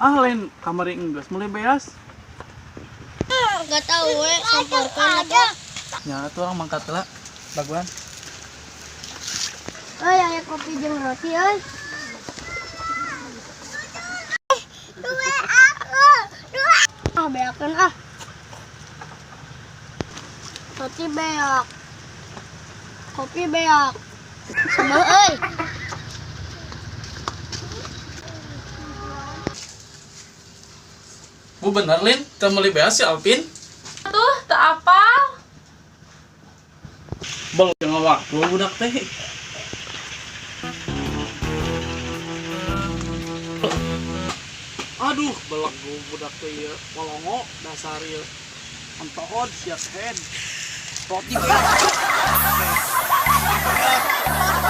Ah, lain kamari enggeus meuli beas. Gak tahu we, samporkeun apa. Nya atuh urang mangkat heula. Dagoan. Euy, aya kopi jeung roti euy. Dua aku. Dua. Ah, beakeun ah. Roti beak. Kopi beak. Sebel euy. Bu bener Lin, teu meuli beas si Alvin. Tuh, teu apal. Bel ngawak lu budak teh. Aduh, belegu budak teh ieu. Polongo dasar ieu. Entohod sia head. Roti beas.